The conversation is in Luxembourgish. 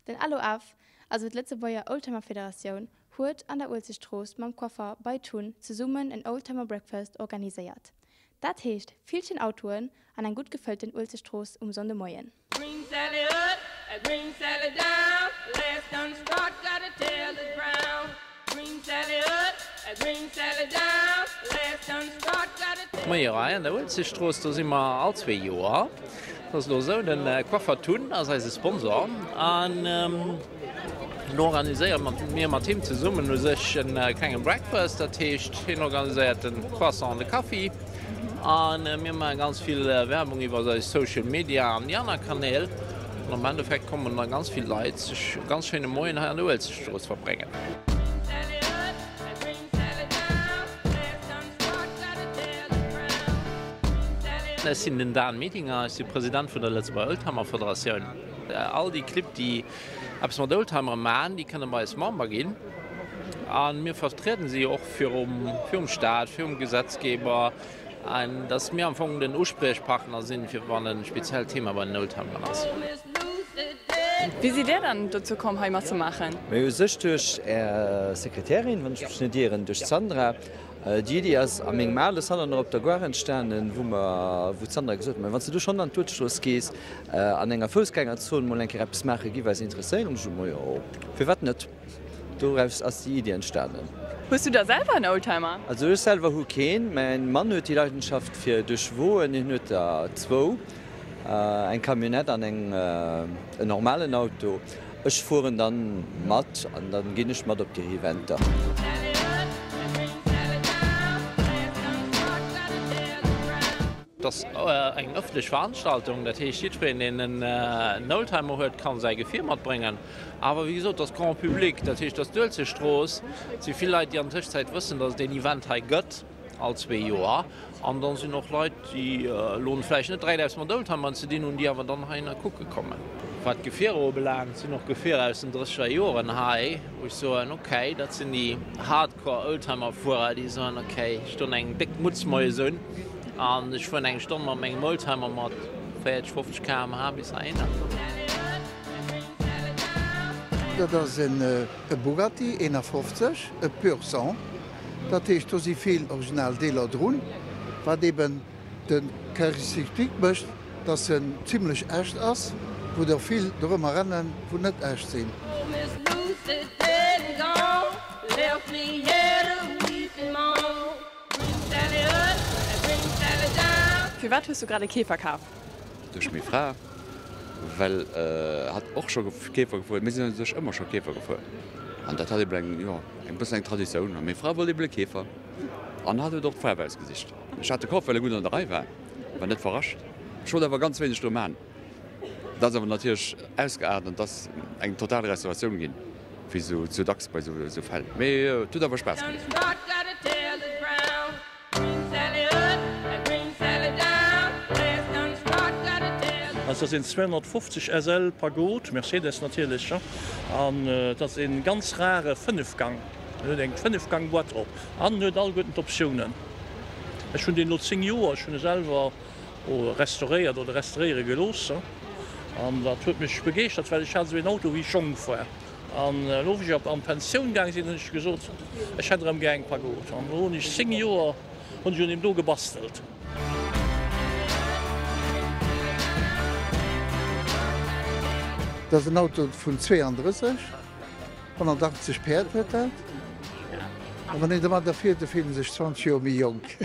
Den LOF, also d'Lëtzebuerger Oldtimer Federatioun, huet an der Uelzechtstrooss mam Coiffer Bei Tun zesummen en Oldtimer Breakfast organiséiert. Dat heescht vill schéin Autoen an eng gutt gefëllten Uelzechtstrooss um Sonndemoien. Green Sally up, a green Sally down, last done start, got a tail that's brown. Green Sally up, a green Sally down, last done start, got a tail. D'Meierei an der Uelzechtstrooss, do si mer all zwee Joer. Et ass elo esou, de Coiffer Tun ass eise Sponsor an do organiséiere mir mat him zesummen u sech e klenge Breakfast. Dat heescht, hien organiséiert de Croissant an de Kaffi a mir maache ganz vill Werbung iwwer eis Social Media an déi aner Kanäl. An am Endeffekt kommen da ganz vill Leit sech e ganz schéine Moien hei an der Uelzechtstrooss verbréngen. Ech sinn den Dan Medinger, ech si President vun der Lëtzebuerger Oldtimer Federatioun. All déi Clibb, déi eppes mat Oldtimere maachen, déi kënne bei eis Member ginn. A mir vertrieden si och virum, virum Staat, virum Gesetzgeber, an datt mir am Fong den Uspriechpartner sinn, fir wann e speziellt Thema bei den Oldtimeren ass. Wéi sidd Dir dann dozou komm, hei matzemaachen? Mir u sech duerch Är Sekretärin, wann ech mech net ieren, duerch d'Sandra. Déi Iddi ass a mengem ale Salon op der Gare entstanen, wou mer, wou d'Sandra gesot huet, Mä wann s de du schonn an d'Uertstrooss gees, an enger Foussgängerzon mol eng Kéier eppes maache giff eis interesséieren. Ech sot, Majo, firwat net? Doraus ass déi Iddi entstanen. Hues du da selwer en Oldtimer? Also ech selwer hu keen. Mäin Mann huet déi Leidenschaft fir duerch Woen. Hien huet der zwou, eng Camionnette an eng en normalen Auto. Ech fueren dann mat an dann ginn ech mat op déi Eventer. Et ass eng ëffentlech Veranstaltung, dat heescht jiddwereen deen en Oldtimer huet, kann säi Gefier matbréngen. Awer wéi gesot, et ass Grand public, dat heescht et ass d'Uelzechtstrooss. Et si vill Leit déi an Tëschzäit wëssen, datt et deen Event hei gëtt. All zwee Joer. An dann sinn och Leit, déi elo vläicht net direkt eppes mat Oldtimern ze dinn hunn, déi awer dann heihinner kucke kommen. Wat d'Gefierer ubelaangt, sinn och Gefierer aus den drësseger Joren hei, wou ech soen, okay, dat sinn déi Hardcore Oldtimer-Fuerer, déi soen, okay, ech doen eng déck Mutz moies un an ech fueren eng Stonn mat mengem Oldtimer mat 40, 50 km/h bis heihinner. Dat ass e Bugatti 51, e Pur Sang. Dat heescht, do si vill original Deeler drun, wat eben de Charakteristique mécht, dass en zimlech echt ass, wou der vill dorëmmer rennen, wou net echt sinn. Firwat hues du grad e Käfer kaf? Duerch meng Fra, well hatt och scho Käfer gefuer huet. Mir sinn u sech ëmmer scho Käfer gefuer an dat hat eben eng, jo, eng bëssen eng Traditioun. A meng Fra wollt eben e Käfer an hatt huet och d'Faarf ausgesicht. Ech hat e kaf, well e gutt an der Rei war, war net verrascht. Ech wollt awer ganz wéineg dru man. Dat ass awer natierlech ausgeaart an et ass eng total Restauratioun ginn, wéi sou dacks bei sou Fäll. Mee et huet awer Spaass gemaach. Also dat ass een 250 SL Pagode, Mercedes natierlech, an et ass een ganz rare Fënnefgang. En huet eng Fënnefgang Boîte op an en huet alleguerten d'Optiounen. Ech hunn deen elo 10 Joer, ech hunn e selwer restauréiert oder restauréiere gelooss an dat huet mech begeeschtert, well ech hat esou een Auto wéi ech jonk war. An elo wou ech an d'Pensioun gaang sinn, hunn ech gesot, ech hätt erëm gär eng Pagode. An elo hunn ech 10 Joer hunn ech un deem do gebastelt. Dat ass en Auto vun 32, 180 Päerd huet dat. A wann een domadder fiert, da fillt ee sech 20 Joer méi jonk.